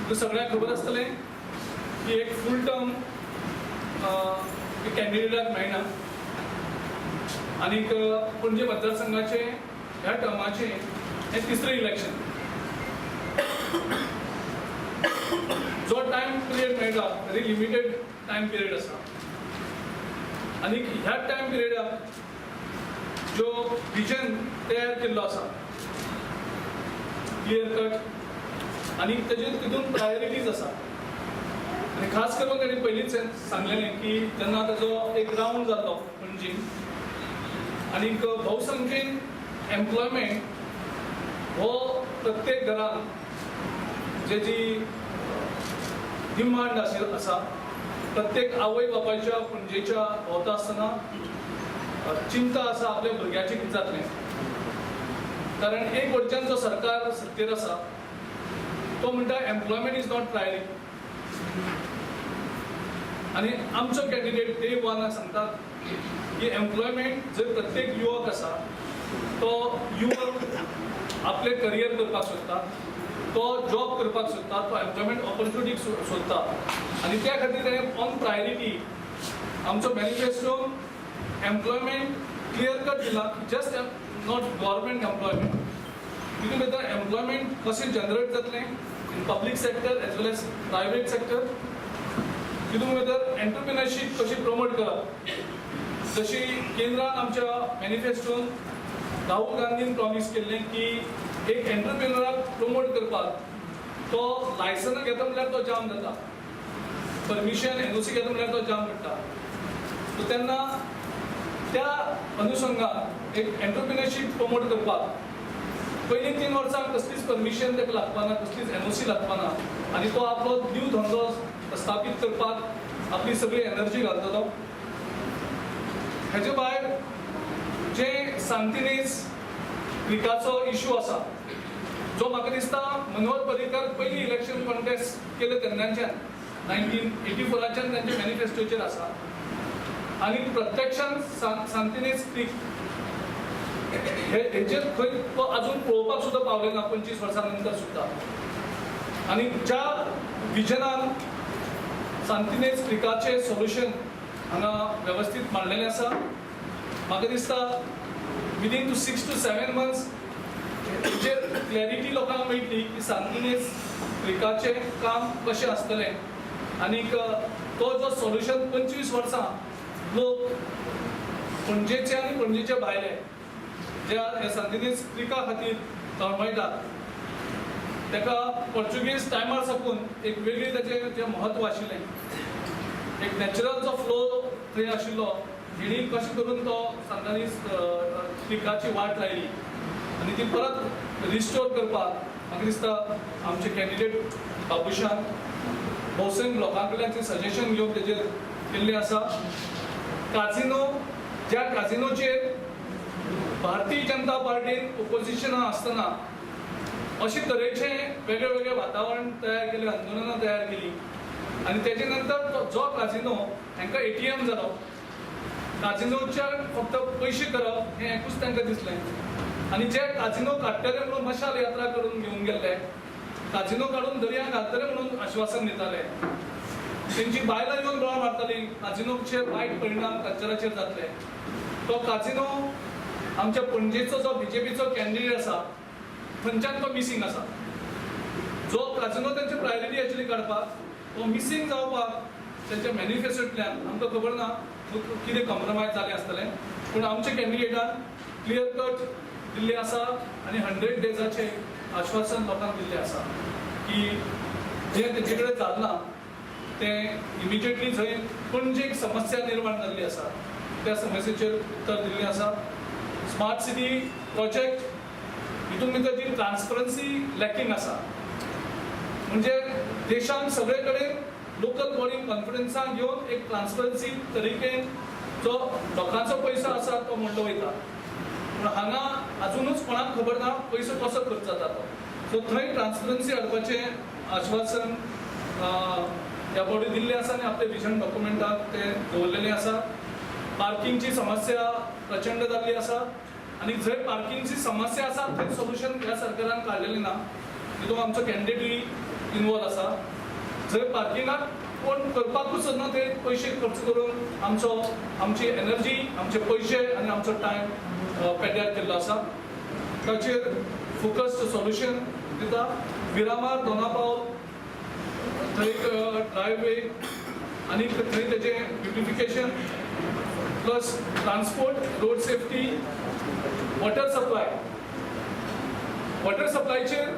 तुका सगळ्यांक खबर आसतलें की एक फूल टर्म कॅन्डिडेटाक मेळना आनीक पणजे मतदारसंघाचे ह्या टर्माचें हें तिसरें इलेक्शन. जो टायम पिरियड मेळटा, व्हेरी लिमिटेड टायम पिरियड आसा आनी ह्या टायम पिरियडाक जो विजन तयार केल्लो आसा क्लियर कट आनी तेजेर तितून प्रायोरिटीज आसा. आनी खास करून ताणें पयलींच सांगलेलें की जेन्ना ताजो एक रावंड जाल्लो पणजीन आनीक भोवसंख्येन एम्प्लॉयमेंट हो प्रत्येक घरान जे जी डिमांड आसा, प्रत्येक आवय बापायच्या पणजेच्या भोंवता आसतना चिंता आसा आपल्या भुरग्याचें कितें जातलें, कारण एक वटच्यान जो सरकार सत्तेर आसा तो म्हणटा एम्प्लॉयमेंट is not priority. आनी आमचो कॅन्डिडेट डे वन सांगता की एम्प्लॉयमेंट जर प्रत्येक युवक आसा तो युवक आपलें करियर करपाक सोदता, तो जॉब करपाक सोदता, तो एम्प्लॉयमेंट ऑपॉर्च्युनिटी सोदता आनी त्या खातीर ताणें ऑन प्रायोरिटी आमचो मॅनिफेस्टोन एम्प्लॉयमेंट क्लियर कट दिला. जस्ट not government employment, तितून भितर एम्प्लॉयमेंट कशें जनरेट जातलें in public sector as well as private sector, तितून भितर एंटरप्रिनरशीप कशी प्रमोट करप. जशी केंद्रान आमच्या मॅनिफेस्टोन राहुल गांधीन प्रॉमीस केल्लें की एक एंटरप्रिनराक प्रमोट करपाक तो लायसन्स घेता म्हणल्यार तो जाम जाता, परमिशन एनओसी घेता म्हणल्यार तो जाम पडटा. सो तेन्ना त्या अनुशंगान एक एंटरप्रिनरशीप प्रमोट करपाक पयलीं 3 वर्सां कसलीच परमिशन ताका लागपाना, कसलीच एनओसी लागपाना आनी तो आपलो न्यू धंदो स्थापीत करपाक आपली सगळी एनर्जी घालतलो. हेजे भायर जे सांतिनेज क्रिकाचो इशू आसा, जो म्हाका दिसता मनोहर पर्रीकर पयलीं इलेक्शन कॉन्टेस्ट केले तेन्नाच्यान 1984च्यान तांच्या मॅनिफेस्टोचेर आसा आनी प्रत्यक्षान सांतिनेज क्रीक हे हेचेर खंय तो अजून पळोवपाक सुद्दां पावले ना 25 वर्सां नंतर सुद्दां. आनी ज्या विजनान सांतिनेज क्रिकाचें सोल्युशन हांगा वेवस्थीत मांडलेलें आसा, म्हाका दिसता within to 6 to 7 months हेचेर क्लॅरिटी लोकांक मेळटली की सांतिनेज क्रिकाचें काम कशें आसतलें. आनीक तो जो सोल्युशन 25 वर्सां लोक पणजेचे आनी पणजेचे भायले ज्या ह्या सांतिनेज क्रिका खातीर तळमळटात, ताका पोर्चुगीज टायमार साकून एक वेगळी ताचें जें म्हत्व आशिल्लें, एक नॅचरल जो फ्लो थंय आशिल्लो, हेणी कशें करून तो सांतानीस क्रिकाची वाट लायली आनी ती परत रिस्टोर करपाक म्हाका दिसता आमचे कॅन्डिडेट बाबुशान भोवसंख्य लोकां कडल्यान ते सजेशन घेवन तेजेर केल्लें आसा. काजिनो, ज्या काजिनोचेर भारतीय जनता पार्टीन ओपोजिशनान आसतना अशे तरेचे वेगळे वेगळे वातावरण तयार केलें, आंदोलनां तयार केली आनी तेजे नंतर तो जो काजिनो हांकां एटीएम जालो. काजिनोच्या फक्त पयशे करप हें एकूच तांकां दिसलें आनी जे काजिनो काडटले म्हणून मशाल यात्रा करून घेवन गेल्ले, काजिनो काडून दर्या घालतले म्हणून आश्वासन दिताले, तेंची बायलां येवन बोवाळ मारताली काजिनोचेर वायट परिणाम कल्चराचेर जातले. तो काजिनो आमच्या पणजेचो जो बीजेपीचो कॅन्डिडेट आसा थंयच्यान तो मिसींग आसा. जो काजिनो तेंची प्रायोरिटी आशिल्ली काडपाक, तो मिसींग जावपाक तेंच्या मॅनिफेस्टोंतल्यान आमकां खबर ना कितें कॉम्प्रोमायज जालें आसतलें, पूण आमच्या कॅन्डिडेटान क्लियर कट दिल्लें आसा आनी 100 डेजाचें आश्वासन लोकांक दिल्लें आसा की जें तेजे कडेन जालें तें इमिजिएटली थंय पणजे एक समस्या निर्माण जाल्ली आसा त्या समस्येचेर उत्तर दिल्लें आसा. स्मार्ट सिटी प्रोजेक्ट हितून भितर जी ट्रान्सपरन्सी लॅकिंग आसा, म्हणजे देशांत सगळे कडेन लोकल बॉडी कॉन्फिडन्सान घेवन एक ट्रान्सपरन्सी तरिकेन जो लोकांचो पयसो आसा तो म्हणलो वयता, पूण हांगा अजुनूच कोणाक खबर ना पयसो कसो खर्च जाता तो. सो थंय ट्रान्सपरन्सी हाडपाचें आश्वासन ह्या बॉडी दिल्लें आसा आनी आपले विजन डॉक्युमेंटाक ते दवरलेलें आसा. पार्किंगची समस्या प्रचंड जाल्ली आसा आनी जंय पार्किंगची समस्या आसा थंय सोल्युशन ह्या सरकारान काडलेलें ना. तितून आमचो कॅन्डिडेटूय इनवॉल्व आसा. जंय पार्किंगाक कोण करपाकूच सोदना, ते पयशे खर्च करून आमचो, आमची एनर्जी, आमचे पयशे आनी आमचो टायम पेड्ड्यार केल्लो आसा. ताचेर फोकस्ड सोल्युशन दिता. मिरामार, दोनापावल थंय एक ड्रायवे आनी थंय तेजें beautification, plus transport, road safety, water supply. Water सप्लायचेर